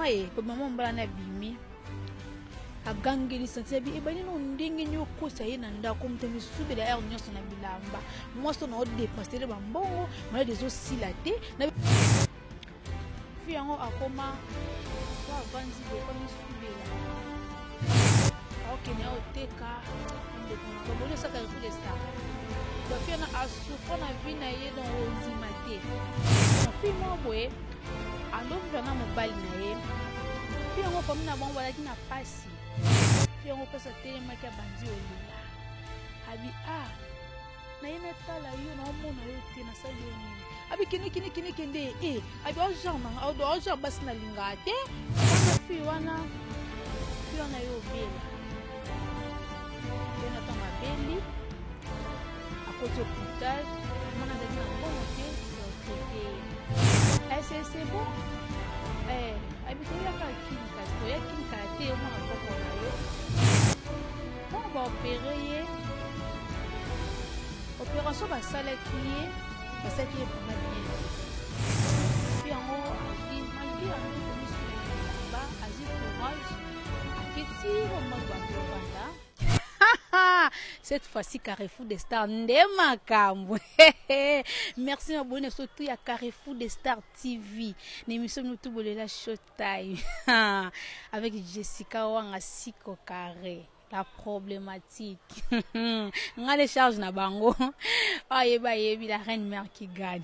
ye kobima mwa mobali wana abimi agangeli santi abi ebandi no ndenge nini okosa ye na ndako moto misubela heure nyonso na bilamba mwasi oyo na odepensele bambongo maladi ezosila te na fi yango akoma so avandi boye kwa misubela aokende aoteka ndeko na baboni osaka carrefour de star bafi wana asufra na vie na ye donc ondima te fi moko boye andovivre na mobali na ye fi yango fami na bango bazalaki na pasi fi yango mpasi atelemaki abandi olela abi ah naye natala yo naomona yo te nasali yo nini abi kende kende kende kende e eh, abi ogenre nanga ogenre basi nalingaka te wana fi wana fi wana yo obela ye na ntango abeli akoti hôpital mwana azalaki na mbongo te ya otraite ye ese c'est bon eh, abi toyaka kini kasi toya kini kala te omona koko na yo ntango baopere ye opération basalaki ye basalaki ye vraiment bien te yango azwi malgré yango komisu ba azwi courage aketi omoi bango banda. Cette fois-ci Carrefour des Stars nde makambo. Merci na bonne surtout ya Carrefour des Stars TV. Na émission nous tout bolela showtime avec Jessica Wanga Siko Carré. La problématique. Nga les charge na bango. Ayeba yebi la reine mère qui gagne.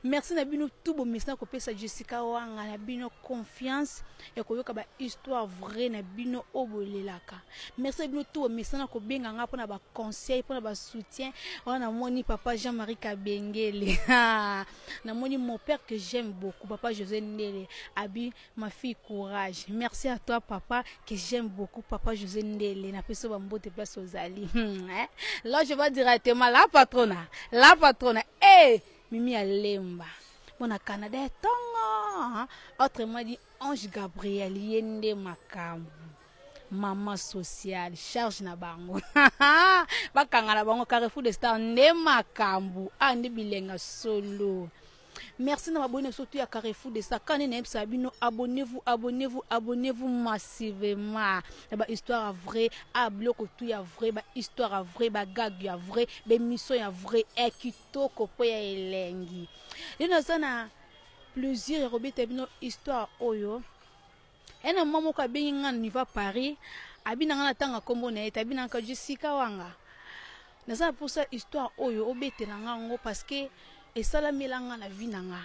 Merci na bino tout bomesana kopesa Jessica Wanga na bino confiance ya koyoka ba histoire vraie na bino oyo bolelaka. Merci na bino tout bomesana kobenga nga pona ba conseil pona ba soutien. Wana namoni papa Jean-Marie Kabengele. Namoni mon père que j'aime beaucoup papa José Ndele abi Ma fille courage. Merci à toi papa que j'aime beaucoup papa José Ndele. Na peso ba mbote place ozali. Hmm, hein? Là je vais directement la patrona. La patrona. Eh hey, Mimi Alemba. Mona Canada tongo. Hein? Autrement dit Ange Gabriel yende makambu. Maman sociale charge na bango. Bakanga na bango Carrefour de Star nde makambu. Ah nde bilenga solo. Merci na babone surtout ya Carrefour de Sakane na yebisa bino abonnez-vous abonnez-vous abonnez-vous massivement na ba histoire ya vrai a biloko tout ya vrai ba histoire ya vrai ba gag ya vrai ba émission ya vrai e kitoko po ya elengi lelo naza na plaisir ya kobeta bino histoire oyo ena mama moko abengi nga na niveau Paris abi na nga natanga kombo na ye te abi na nga Jessica Wanga naza na mposa histoire oyo obetela nga yango parce que esalamela nga na vie na nga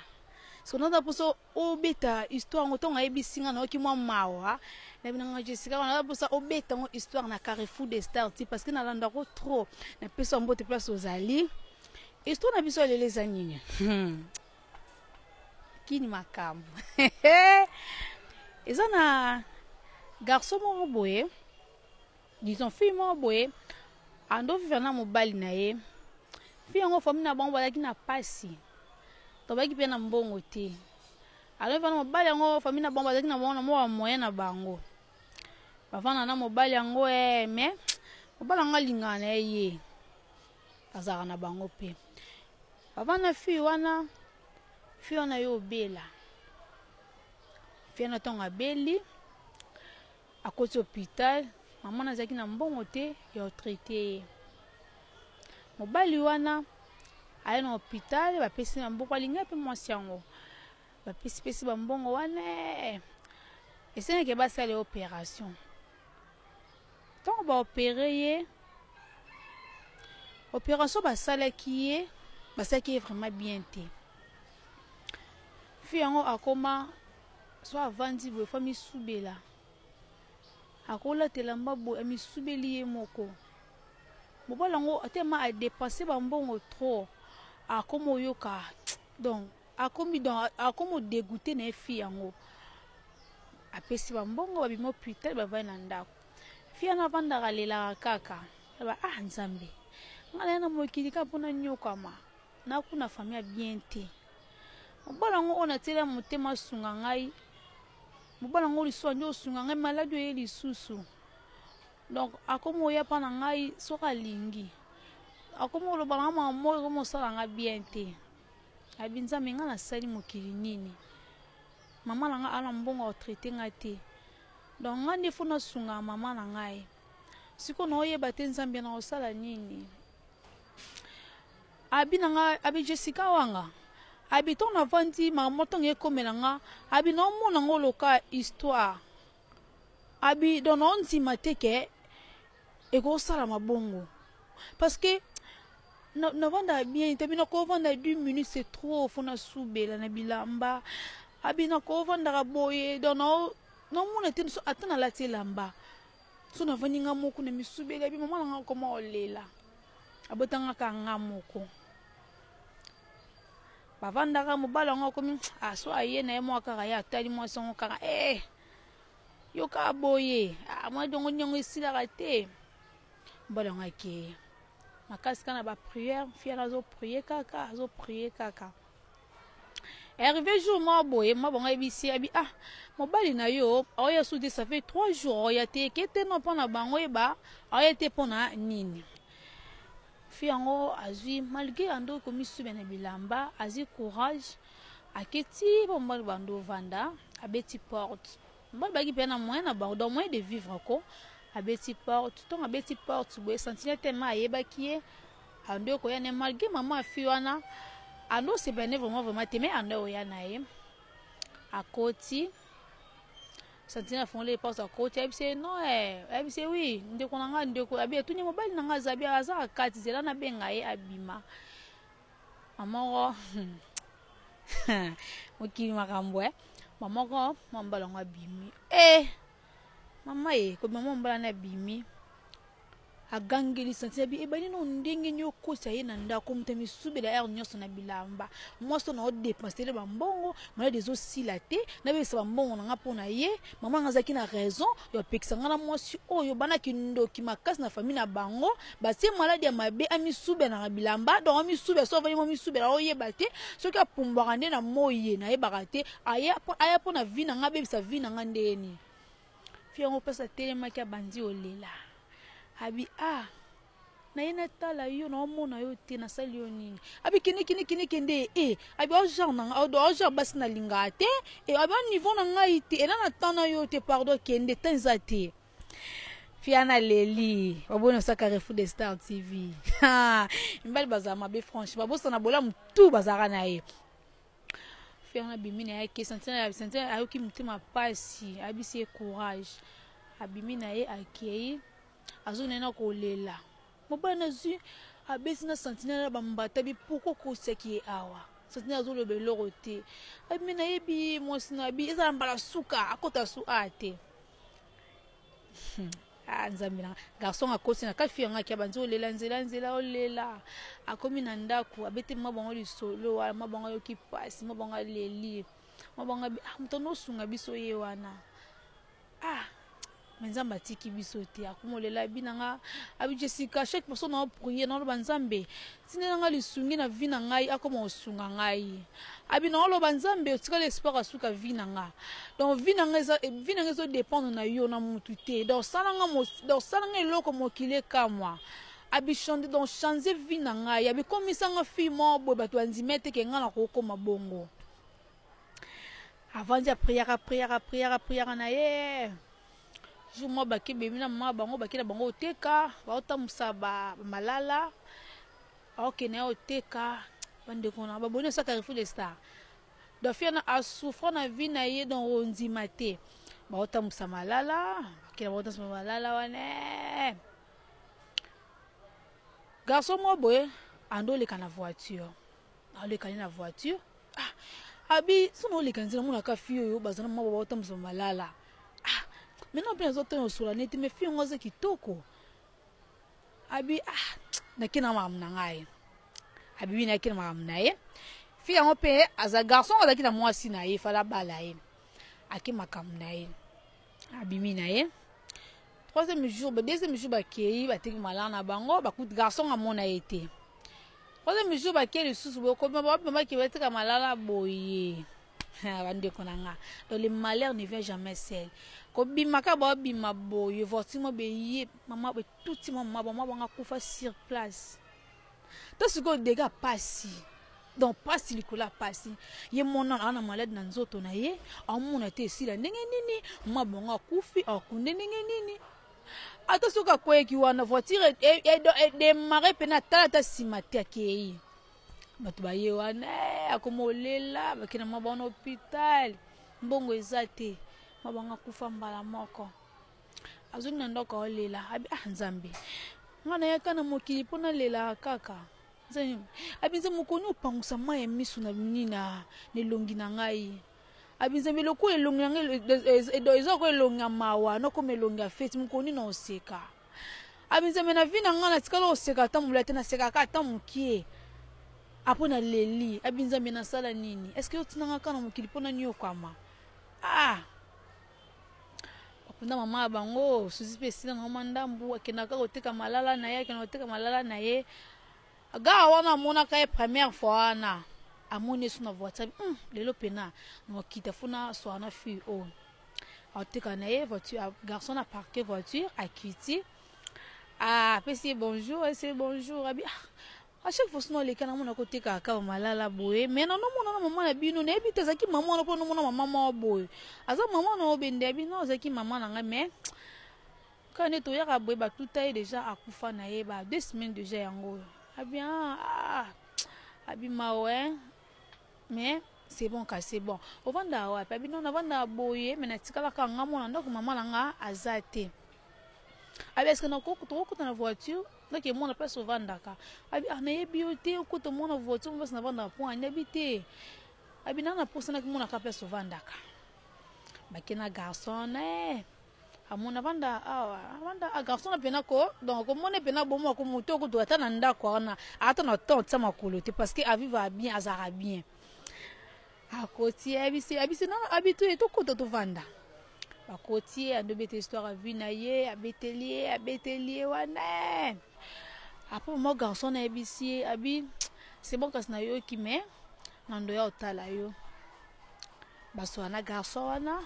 so naza mposa obeta histoire yango ntango ayebisi nga nayoki mwa mawa na bina nga Jessica naza mposa obeta yango histoire na Carrefour des Stars ti parce que nalandako trop napesa mbote place ozali histoire na biso ya lelo eza nini hmm. Kini makambo eza na garçon moko boye disons fille moko boye ando vivre na mobali na ye fille yango famille na bango bazalaki na pasi tobaki mpe na mbongo te ando vivre na mobali yango famille na bango bazalaki na bango na mwa moyen na bango bavanda na mobali yango eh, mais mobali yango alingaka na ye ye azalaka na bango mpe bavanda fille wana fille wana ye obela fille wana ntango abeli akoti hôpital mama na azalaki na mbongo te ya otraite ye mobali wana aye na hôpital bapesi na mbongo alingi mpe mwasi yango bapesipesi bambongo wana esengaki basala ye opération ntango baopere ye opération basalaki ye basalaki ye vraiment bien te fi yango akoma so avandi boye fo misubela akolata elamba boye amisubeli ye moko mobali yango atema adepense bambongo trop akoma oyoka donc akomi donc akoma odegoute na ye fi yango apesi bambongo babima hôpital bavandi na ndako fi wana avandaka alelaka kaka aba ah nzambe ngai naya na mokili kaka mpona nyokama nakuna famille ya bien te mobali yango oyo natiela motema asunga ngai mobali yango lisusu andi osunga ngai maladi oye lisusu donc akomi oya mpa na ngai soki alingi akomi koloba na ngai makambo moko ekomi osala ngai bien te. Abi Nzambe nga nasali mokili nini? Mama na nga ala mbongo ya kotraite nga te. Donc nga nde faut nasunga mama na ngai. Sikoyo naoyeba te Nzambe na kosala nini? Abi na nga, abi Jessica wanga. Abi ntango navandi makambo ntango ekomela nga, abi naomona ngo loka histoire. Abi donc naondima te ke ekosalama bongo. Parce que navandaka bien te, abi nakovanda 10 minutes c'est trop, faut nasubela na bilamba. Abi nakovandaka boye donc naomona te ata nalati elamba. So navandi nga moko na misubeli, abi mama na nga akoma kolela. Abotanga kaka nga moko. Bavandaka mobali yango akomi ah, so aye na ye mwa kaka ye atali mwasi yango kaka eh, yo kaka boye ah, mwa dongo niongo esilaka te. Mobali yango akeye makasi kaka na ba prière, fiana azo prier kaka, azo prier kaka. Arrivé jour moko boye, mwa bango ayebisi abi ah mobali na yo aoya su te, ça fait 3 jours aoya te, ke te no mpona bango yeba aoya te mpona nini. Fille yango azwi malgré ando komisube na bilamba, azwi courage aketi mpo mobali bando ovanda, abeti porte. Mobali baki mpe na moyen na bango, donc moyen de vivre ko, abeti porte. Ntongo abeti porte boye, sentinelle tellement ayebaki ye, ando koya ne malgré mama ya fille wana ando osepela ne vraiment vraiment te, mais ando oya na ye akoti. Sentinelle afongoli porte akoti, ayebisi ye non eh, ayebisi ye oui ndeko na nga, ndeko abi atuni mobali na nga aza bi aza kati, zela nabenga ye abima. Mama moko mokili makambo eh, mama moko mwa mobali yango abimi eh, mama ye kobima mwa mobali wana abimi agangeli sentinelle abi ebandi no ndenge nini okosa ye na ndako, moto misubela heure nyonso na bilamba, mwasi oyo na odepense bambongo malade ezosila te, nabebisa bambongo na nga mpo na ye. Mama nga azalaki na raison ya kopekisa nga na mwasi oyo bana kindoki makasi na famille na bango, batie maladi ya mabe, amisubela na bilamba, donc amisubela so avandi mwa misubela oyeba te soki apumbwaka nde na moi ye nayebaka te, aya mpo na vie na nga, abebisa vie na nga ndenge nini. Fille yango mpasi atelemaki abandi olela, abi ah naye natala yo naomona yo te, nasali yo nini? Abi kende kende kende kende e abi o genre na nga o genre basi nalingaka te e abi o niveau na ngai te, ena na temps na yo te, pardon kende temps eza te. Fiana leli baboni osa Carrefour de Star TV mibali bazala mabe franchement, babosana bolamu tout bazalaka na ye. Fiana abimi na ye ake sentinelle, sentinelle ayoki motema pasi, ayebisi ye courage, abimi na ye akei, azongi na kolela. Mobali nazwi abeti na sentinelle na bambata bi pourquoi okosaki ye awa? Sentinelle azoloba eloko te, abi nayebi ye mwasi na abi ezala mbala suka akota su a te. Ah, nzambe na garçon akoti na kati, fille yango akia banzi olela nzela nzela olela, akomi na ndako abeti mwa bango lisolo wana, mwa bango ayoki pasi, mwa bango aleli, mwa bango abi ah moto anosunga biso ye wana ah mais nzambe atiki biso te, akomolela abi na nga abi Jessica chaque personne na prier na loba nzambe tindela nga lisungi na vie na ngai akoma kosunga ngai, abi na loba nzambe otikali espoir asuka vie na nga, donc vie na nga eza vie na nga ezo dépendre na yo na mutu te, donc sala nga donc sala nga eloko mokili ekamwa, abi changer donc changer vie na ngai, abi komisa nga fille moko boye bato bandima te ke nga na kokoma bongo. Avandi apriaka priaka priaka priaka na ye jour moko bake bemi na mama bango bake na bango oteka, baotambusa ba malala aokende ya oteka bandeko na baboni osa Carrefour de Star, donc fille wana asouffra na vie na ye donc ondima te, baotambusa malala bakende baotambusa malala wana garçon moko boye ando oleka na voiture, alekani na voiture ah, abi so na oleka nzela monaka fille oyo baza na mwa baotambusa malala ah, maintenant mpe nazotanga osola neti mais fille yango aza kitoko, abi ah, nake na makambo na ngai, abibi nake na makambo na ye. Fille yango mpe aza garçon azalaki na mwasi na ye fala bala ye, ake makambo na ye, abimi na ye. Troisième jour, deuxième jour bakei bateki malala na bango, bakuti garçon amona ye te. Troisième jour bakei lisusu bokobima babimaki bateka malala boye bandeko na nga, donc le malheur ne vient jamais seul. Kobima kaka babima boye voiture mo beye mama betuti mama mama bango akufa sur place. To sikoyo dégâts pasi. Donc pasi likolo ya pasi. Ye mona aza na malade na nzoto na ye, amona te esila ndenge nini, mwa bongo akufi, akunde ndenge nini. Ata soki akweyaki wana voiture edemare pene atala ata nsima te akei. Bato baye wana eh, akoma olela, bakenda mwa bango na hôpital, mbongo eza te, mwa bango akufa mbala moko. Azongi na ndako aolela, abi ah Nzambe, nga nayaka na mokili mpo nalelaka kaka. Abi Nzambe okoni opangusa mai ya miso na nini na elongi na ngai. Abi Nzambe lokola elongi na ngai eza lokola elongi ya mawa nakoma elongi ya feti mokoni na oseka. Abi Nzambe na vie na ngai natikala oseka ata molai te nasekaka ata mokie. Apo naleli abi Nzambe nasala nini? Est-ce que otinda nga kaka na mokili mpo naniokama? Ah! Bakunda mama ya bango suzi mpe esila na mwa ndambu akendaka kaka koteka malala na ye akendaka koteka malala na ye gaa wana amonaka ye première fois wana amoni ye so na voiture lelo pena nakokita fo naswaka na fille oyo ateka na ye voiture garçon na parke voiture akiti apesi ye bonjour ese bonjour abi ah, A chaque fois soki naleka namona kotekaka kaka malala boye mais na nomona na mama na bino nayebi te azalaki mama wana mpo nomona mama moko boye aza mama na obende ya bino azalaki mama na ngai mais kaka nde toyaka boye batuta ye deja akufa na ye ba 2 semaines deja yango oyo abi ah, abi mawe mais c'est bon ka c'est bon ovandaka wapi abi non navandaka boye mais natikalaka nga mona ndako mama na nga aza te abi est-ce que tokokota na voiture nake mona place ovandaka abi ah nayebi yo te okota mona voiture place navandaka po nayebi te abi na naposanaki monaka place ovandaka bake na garçon ne amona avanda awa avanda ah, garçon na pena ko donc komona pena bomo ko moto okutu ata na ndako wana ata na temps tia makolo te parce que aviva bien azalaka bien akoti abisi abisi nano abitu ye tokota tovanda bakoti ye andobeta histoire ya vie na ye abeteli ye abeteli ye wana après mama garçon nayebisi ye abi c'est bon kasi nayoki mais na ndoya otala yo baswala na garçon wana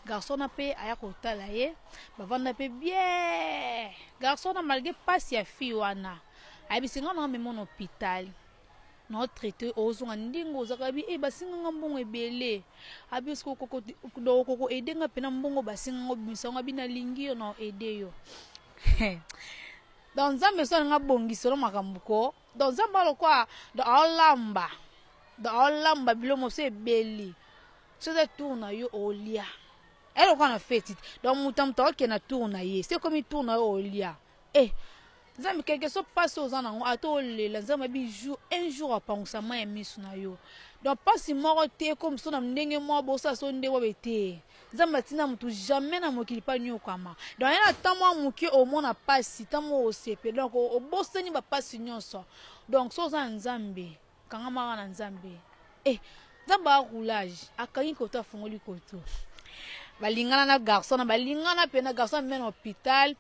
garçon wana mpe aya kotala ye bavanda mpe bien garçon wana malgré mpasi ya fille wana ayebisi nga na mema na hôpital na traité ozonga ndenge ozaka abi e basinga nga mbongo ebele abi eske okoko aide nga mpena mbongo basinga nga obimisa ngo abi nalingi yo na aide yo donc nzambe so alinga abongiselo makambo ko donc nzambe alokwa donc aolamba donc aolamba bilo mosusu ebeli so eza tour na yo olia elokwa na feti donc moto ya moto aokende na tour na ye se ekomi tour na yo olia e nzambe quelque soit mpasi oza nango ata olela nzambe abi jour un jour apangusa mai ya miso na yo donc mpasi moko te comme so na ndenge moko bosala so ndenge obe te nzambe atinda motu jamais na mokili mpa nyokama donc ye na temps mwa moke omona mpasi ntango moko osepe donc obosani bapasi nyonso donc so oza na nzambe kangamaka na nzambe eh nzambe aroulage akangi koto afungoli koto balingana na garçon na balingana mpe na garçon ameme na hôpital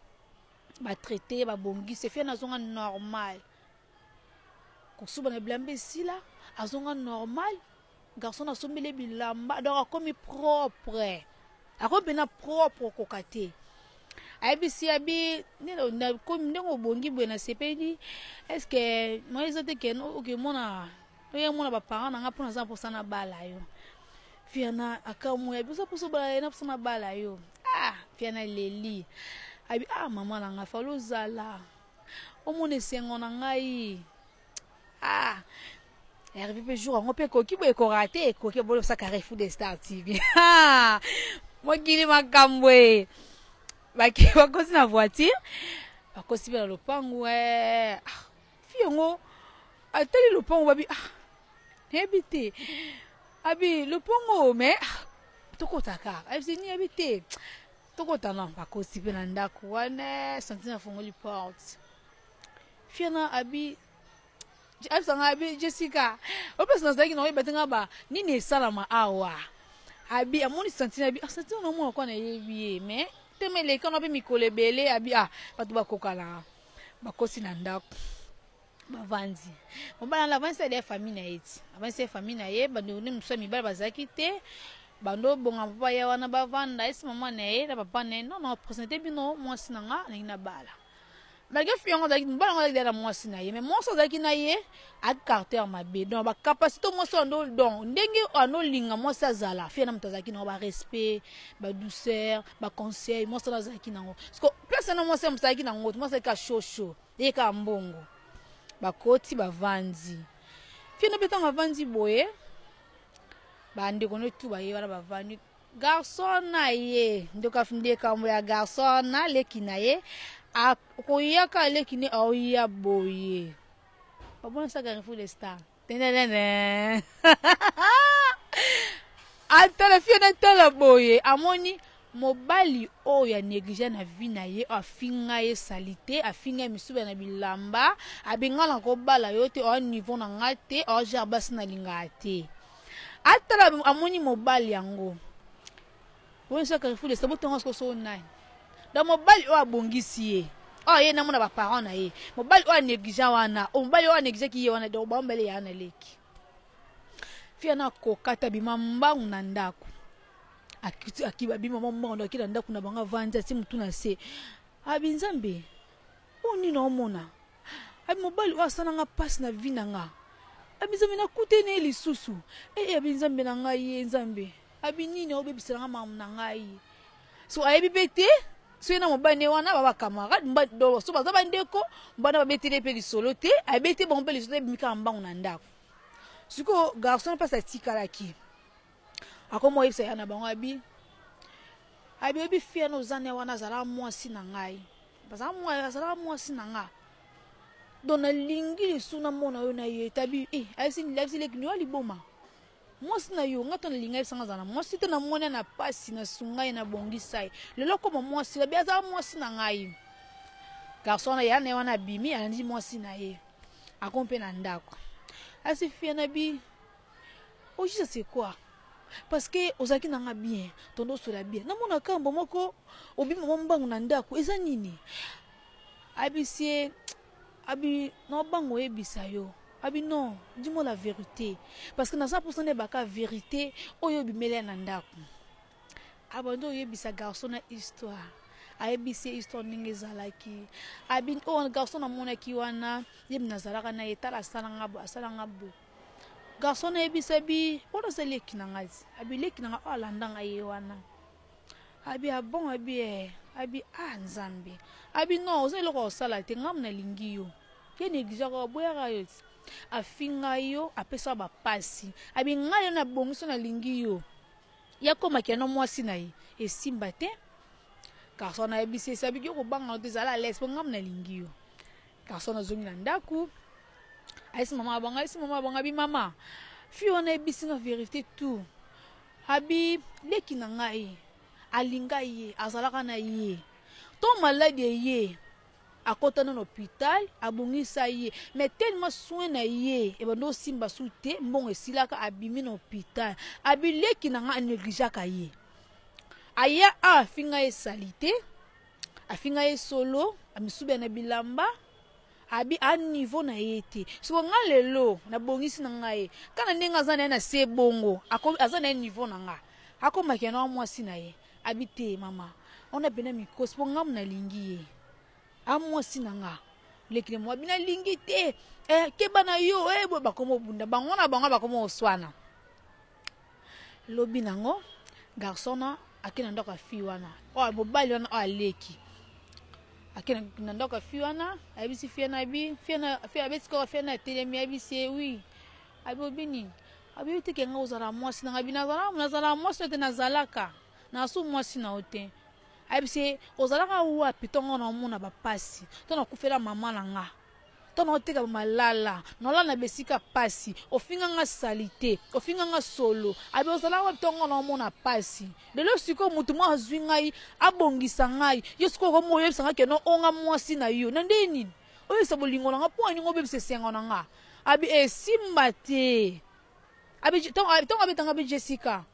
batraite ye babongisi efie nazonga normal kosuba na bilamba esila azonga normal garçon asombeli bilamba donc akomi propre akomi mpena propre okoka te ayebisi abi ndenge obongi boye nasepeli est-ce moyen eza te ke okemona oyemona baparent na nga mpo naza mposa na bala yo fiana akamwe abi oza mposa obala ye na mposa na bala yo ah fiana leli abi ah mama na ngai falo ozala omona esengo na ngai ah arrivé mpe jour yango mpe ekoki boye ekoka te ekoki bolobisa Carrefour de Star TV mokili makambo e bakosi na voiture bakosi mpe na lopangu ah, fi yango atali lopango babi ah nayebi te abi lopango mais ah, tokota kaka ayebisi nini yebi te tokota na bakosi mpe na ndako wana santine afongoli porte fiana abi abisanga abi Jessica opesa nazalaki na oyeba te nga ba nini esalama awa abi amoni santine abi ah, santine namona kwa nayebi ye mais teme elekana mpe mikolo ebele abi ah bato bakokana bakosi na ndako bavandi mobali na avandisi ade ya famille na ye ti avandisi ya famille na ye bandeko nde mosusu ya mibali bazalaki te bando obonga papa ya wana bavanda esi mama na ye na papa na ye non non présente bino mwasi na nga nalingi nabala. Malgré fille yango azalaki mobali yango azalaki na mwasi na ye, mais mwasi azalaki na ye a caractère mabe. Donc ba capacité mwasi ando donc ndenge anolinga mwasi azala, fille na moto azalaki nango ba respect, ba douceur, ba conseil, mwasi wana azalaki nango. Parce que place na mwasi moto azalaki nango, mwasi azalaki ka chaud chaud, ye ka mbongo. Bakoti bavandi. Fille na pe ntango avandi boye, bandeko no tu baye wana bavandi. Garçon na ye ndoka ndekambo ya garçon na leki na ye akoyaka leki ne aoya boye babonisa Carrefour de Star tenenene atala fie na tala boye amoni mobali oyo a néglige na vie na ye afinga ye salite afinga ye misuba na bilamba abenga na kobala yo te oa niveau na nga te oa gère basi nalingaka te. Atala amoni mobali yango. Bonso Carrefour de Sabo tonga soko nani. Donc mobali oyo abongisi ye. Oyo ye namona ba parents na ye. Mobali oyo négligent wana, o mobali oyo négligent ki ye wana donc ba mbele ya na leki. Fia na kokata bima mbangu na ndako. Akiti akiba bima mbangu na kila ndako na banga vandi ati mutu na se. Abi Nzambe. Oyo nini omona? Abi mobali oyo asala nga pasi na vie na nga. Abi Nzambe nakutani ye lisusu. Eh abi Nzambe na ngai ye Nzambe. Abi nini obebisela nga makambo na ngai. So ayebi pe te soki na mobali ne wana ba ba camarade so baza bandeko bana babeteli ye mpe lisolo te abeti bango mpe lisolo te ebimi kaka mbangu na ndako. Sikoyo garçon mpasi atikalaki akoma oyebisa ya na bango abi abi oyebi fille wana oza ne wana azalaka mwasi na ngai. Azalaka mwasi na nga. Donc nalingi lisusu namona yo na ye tabi eh ayebisi ayebisi leki yo liboma. Mwasi na yo nga to nalinga yebisa nga azala mwasi te namoni na pasi na sunga ye na bongisa ye. Lelo koma mwasi babi azala mwasi na ngai. Garçon na ya na ye wana abimi alandi mwasi na ye. Akomi mpe na ndako. Asi fille na bi au juste c'est quoi? Parce que ozalaki na nga bien, tondo osola bien. Namona kambo moko obima mwa mbangu na ndako, eza nini? Ayebisi ye, abi na bango oyebisa yo. Abi non, dis-moi la vérité. Parce que naza mposa nayebaka vérité oyo obimeli ya na ndako. Abandi oyebisa garçon na histoire. Ayebisi ye histoire ndenge ezalaki. Abi oh garçon namonaki wana, ye nazalaka na ye, tala asala nga boye, asala nga boye. Garçon nayebisa bi wana oza leki na ngai ti abi leki na ngai oyo alanda ngai ye wana abi ah bon abi eh abi ah nzambe abi non oza eloko ya kosala te ngai nalingi yo ye négligeaka aboyaka yo ti afinga yo apesa bapasi abi ngai yo nabongisi nalingi yo ye akomaki yana mwasi na ye esimba te garçon nayebisi esi abiki yo kobanga te ezala à l'aise mpo ngai nalingi yo garçon azongi na ndako ayesi mama abanga ayesi mama abanga abi mama fille wana ayebisi nga vérité tout abi leki na ngai alinga ye azalaka na ye to maladi eye akota na hôpital abongisa ye mais tellement soin na ye ebanda osimba su te mbongo esilaka abimi na hôpital abi leki na ngai anégligeaka ye aya a afinga ye salite afinga ye solo amisubi na bilamba abi a niveau na ye te siko nga lelo nabongisi na ngai kana ndenge aza na ye na se bongo aza na ye niveau na nga akomaki na mwasi na ye abi te mama ona pena mikosi mpo ngamu nalingi ye a mwasi na nga leki na mwa bina lingi te eh, keba na yo eh, boye bakoma obunda bango na bango bakoma oswana lobi nango garçon na ake na ndako ya fille wana oyo mobali wana oyo aleki ake na ndako ya fille wana ayebisi fille na abi fille na fille abeti kaka fille na atelemi ayebisi ye oui abi obi nini abi yo teke nga ozala mwasi na nga abi nazala nazala mwasi na te nazalaka nasu mwasi na yo te ayebisi ye ozalaka wapi ntongo na omona bapasi to nakufela mama na nga to naoteka malala nalala na besika pasi ofinga nga salite ofinga nga solo abi ozala wapi ntongo na omona pasi lelo sikoyo motu moko azwi ngai abongisa ngai yo sikoyo okomi oyebisa ngai keno onga mwasi na yo na ndenge nini oyebisa bolingo na nga mpo aninga obebisa esengo na nga abi esimba te abi ntango abetanga abi Jessica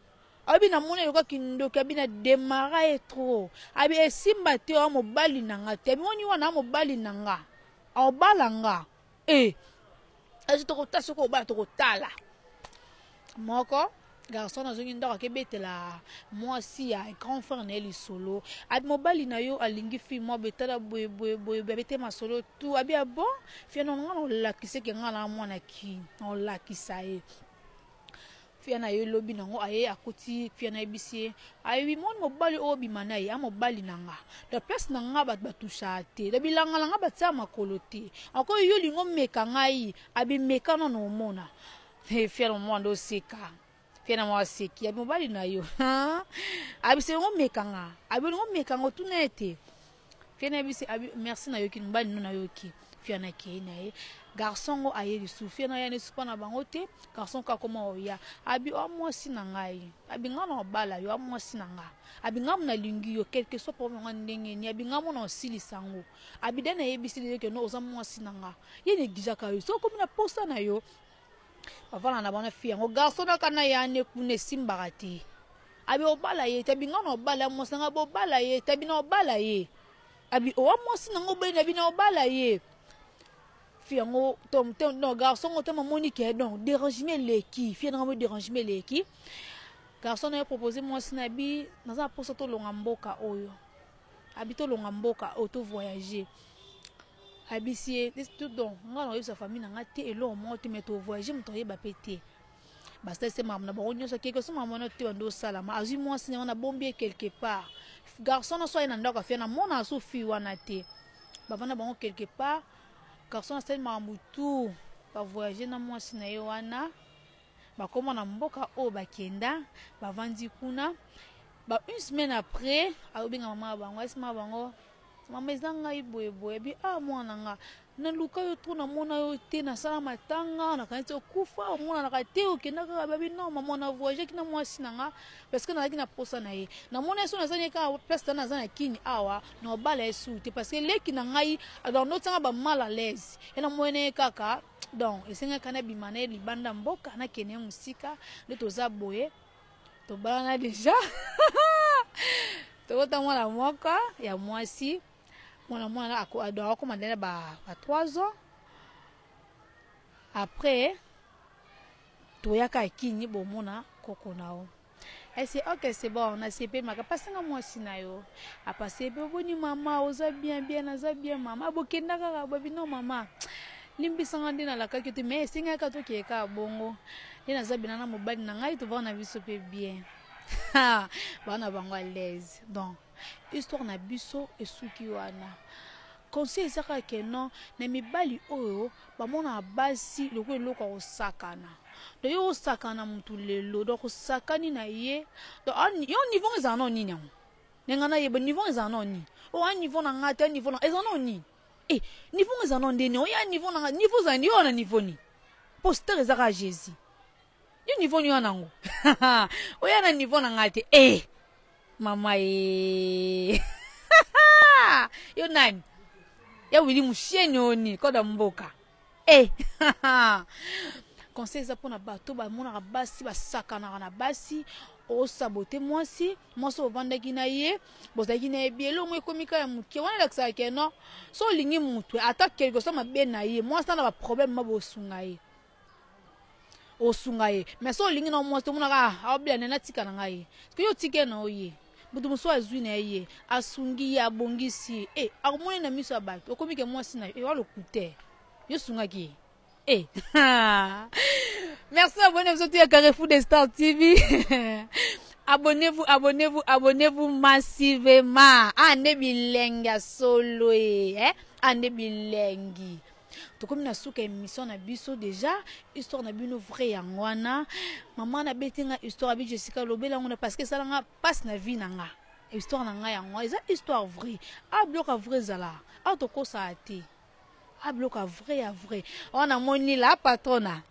abi namoni eloka kindoki abi na demara ye trop abi esimba te oya mobali na nga te abi moni wana mobali na nga aobala nga e ezi tokotala soki obala tokotala moko. Garçon azongi ndako, akebetela mwasi ya grand frère na ye lisolo. Abi mobali na yo alingi fille mwa boye, tala boye boye boye, abete masolo tu. Abi ah bon, fille na nga na olakisa ke nga na mwana ki na olakisa ye. Fille na ye lobi nango aye akuti fille na yebisi ye, ayebi mwana mobali oyo obima na ye, a mobali na nga donc place na nga bato batusaka te, donc bilanga na nga batia makolo te, akoyo yo olingi omeka ngai. Abi meka nano omona. Fille na mwana oseka, fille na mwa aseki. Abi mobali na yo abi se yango meka nga, abi olingi omeka nga, otuna ye te. Fille na yebisi, abi merci, nayoki mobali no, nayoki. Fille na akei na ye, garçon ngo aye lisusu. Fille na ya nesupa na bango te. Garçon kaka koma oya, abi o mwasi na ngai, abi nga na obala yo, a mwasi na nga, abi nga mo nalingi yo, quelque soit problème nga ndenge ni, abi nga mo na osilisa yango. Abi de nayebisi lelo ke no oza mwasi na nga, ye négligeaka yo, soki okomi na posa na yo, bavanda na bana. Fille yango, garçon naka na ya ne kuna esimbaka te. Abi obala ye te, abi nga na obala ya mwasi na nga, bobala ye te, abi na obala ye, abi owa mwasi nango obeli na bino, obala ye. Fille yango to non, garçon ngo te, mamoni ke donc dérangement eleki. Fille nanga mo dérangement eleki. Garçon na ye propose mwasi na bi naza na mposa tolonga mboka oyo. Abi tolonga mboka oyo, tovoyage. Abisi ye donc nga na oyebisa famille na nga te eloko moko te, mais tovoyage, moto ayeba mpe te. Basalisi makambo na bango nyonso, quelque so makambo wana te bando osalama. Azwi mwasi na wana, abombi ye quelque part. Garçon nyonso aye na ndako afia na mona aso fille wana te, bavanda bango quelque part. Garçon asali makambo tout, bavoyage na mwasi na ye wana, bakóma na mboka oyo bakenda, bavandi kuna ba une semaine. Après aobenga mama ya bango, ayesi mama bango: "Mama, eza ngai boyeboye." Abi: "Ah, mwana nga, naluka yo trop, namona yo te, nasala matanga, nakanisi okufa, omonanaka te, okenda kaka." Babi: "Non mama, na voyageaki na mwasi na nga parce que nazalaki na posa na ye. Namona ye so nazali kaka place ta, naza na kini awa, na obala ye su te parce que leki na ngai donc notianga ba mal à l'aise ye, namoni na ye kaka, donc esengaka nabima na ye libanda mboka, nakende ye mosika. Nde toza boye, tobalana déjà, tokota mwana moko ya mwasi." Mwana mwana akoma ndene ba 3 ans. Après toyaka akini, bomona koko na yo ese. Ok, c'est bon, nasepemaka pasinga mwasi na yo apase mpe. Oboni mama, oza bien bien? Naza bien mama. Bokenda kaka babi: "Non mama, limbisanga nde nalakaki te, mais esengaki kaka tokeye kaka bongo nde naza bena na mobali na ngai, tovanda na biso mpe bien." Bana bango à l'aise. Donc histoire na biso esuki wana. Conseil eza kaka ke non, na mibali oyo bamonaka basi lokola eloko ya kosakana, donc yo osakana motu lelo, donc osakani na ye, donc yo niveau ezala nao nini yango ndenge nayeba niveau ezala nao nini? O a niveau na ngai te, niveau na ezala nao nini? E niveau ezala nao ndeni? Oya niveau na ngai, niveau ezala nini? Yo na niveau nini? Posteur eza kaka Jésus. Yo niveau nini wana yango? Oya na niveau na ngai te. E mama ye, yo nani ya wili musheni oni koda mboka e. Conseil eza mpona bato bamonaka basi basakanaka na basi. Osabote mwasi, mwasi ovandaki na ye, bozalaki na ye bielongo, ekomi kaka ya moke wana, elakisaka ke non, so olingi motu, ata quelque soit mabe na ye, mwasi na baproblème ma bosunga ye, osunga ye. Mais so olingi na mwasi, tomonaka aobila nde natika na ngai ye, soki yo otike na oye, moto mosusu azwi na ye, asungi ye, abongisi ye, e akomoni na miso ya bato, okomi ke mwasi na yo e walokute, yo osungaki ye e. Merci, abonnez-vous à Carrefour des Stars TV. Abonnez-vous, abonnez-vous, abonnez-vous massivement. Ande bilengi ya solo e, eh? Ande bilengi. Tokomi na suka émission na biso déjà. Histoire na bino vrai yango wana. Mama nabeti nga histoire, abi Jessica lobela yango na parce que esalanga mpasi na vie na nga. Histoire na ngai yango eza histoire vrai. A biloko ya vrai ezala awa, tokosala te. A biloko ya vrai, ya vrai wana. Namoni la patrona,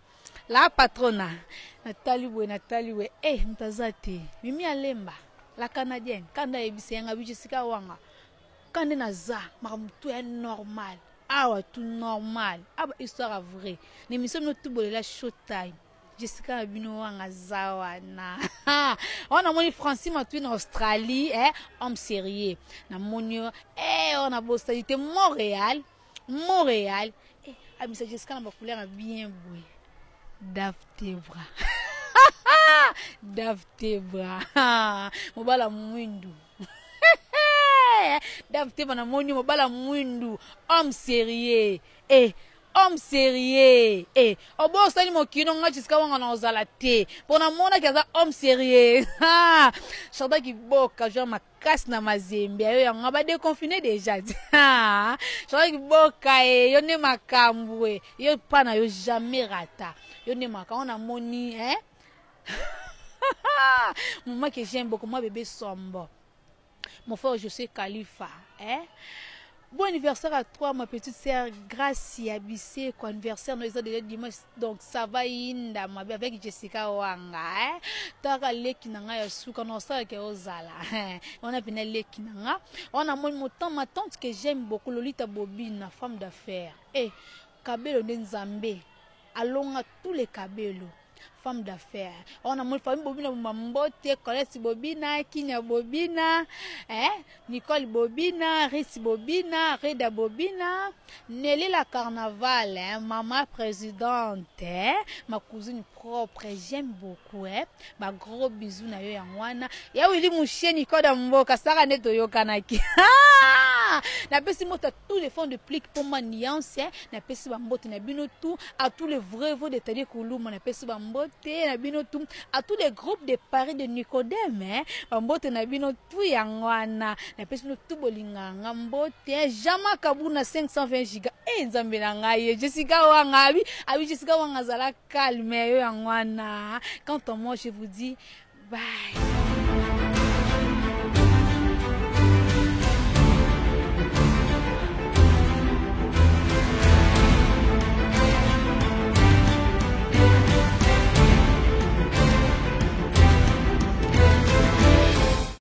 la patrona, natali boye, natali boye, e moto aza te. Mimi Alemba la Canadienne, kanda ayebisa yanga bi Jessica wanga kande naza makambo tu ya normal awa, tout normal aba histoire ya vrai na émission bino tubolela Showtime. Jessica na bino wanga aza wana wana. Namoni Francis Matui na Australie, eh, homme sérieux, namoni yo eh, wana bosali te Montréal, Montréal eh, abimisa Jessica na bacouleur ya bien boye. Daftebra. Dav Tebra mobala mwindu Dav Tebra namoni mobala mwindu homme sérieux eh homme sérieux eh obosani mokino nga Jessica Wanga na ozala te mpo namonaki aza homme sérieux Chardin Kiboka genre makasi na mazembe ayo yango ba déconfiné déjà Chardin Kiboka e yo nde makambo e yo pa na yo jamais rata yo nde makambo namoni hein Maman que j'aime beaucoup moi bébé sombo mon frère José Khalifa hein Bon anniversaire à toi, ma petite sœur Gracia Bissé. Anniversaire, nous déjà dimanche, donc ça va inda, ma avec Jessica Wanga. Hein? Taka leki na nga ya suka, non ça que ozala. Hein? On a pena leki na nga. On a mon ma tante que j'aime beaucoup, Lolita Bobine, femme d'affaires. Eh, Kabelo nde Nzambe. Alonga tous les Kabelo. Femme d'affaires. On a mon famille Bobina Mambote, Colette Bobina, Kinya Bobina, hein, Nicole Bobina, Ritz Bobina, Reda Bobina, Nelly la Carnaval, hein, maman présidente, hein, ma cousine propre, j'aime beaucoup, hein, ba gros bisous na yo yango wana. Ya Willy Mouché Nicole Mboka, Sara ne toyokanaki. Napesi moto à tous les fonds de plique pour ma nuance, hein, napesi ba mbote na bino tout, à tous les vrais vrais de Tadé Koulouma, napesi ba mbote na bino tout, à tous les groupes de Paris de Nicodème, hein, ba mbote na bino tout yango wana, napesi bino tout bolinganga mbote, Jama Kabuna 520 giga, eh Nzambe na ngai, Jessica Wanga, abi, abi Jessica Wanga zala calme yo yango wana. Quant à moi, je vous dis bye.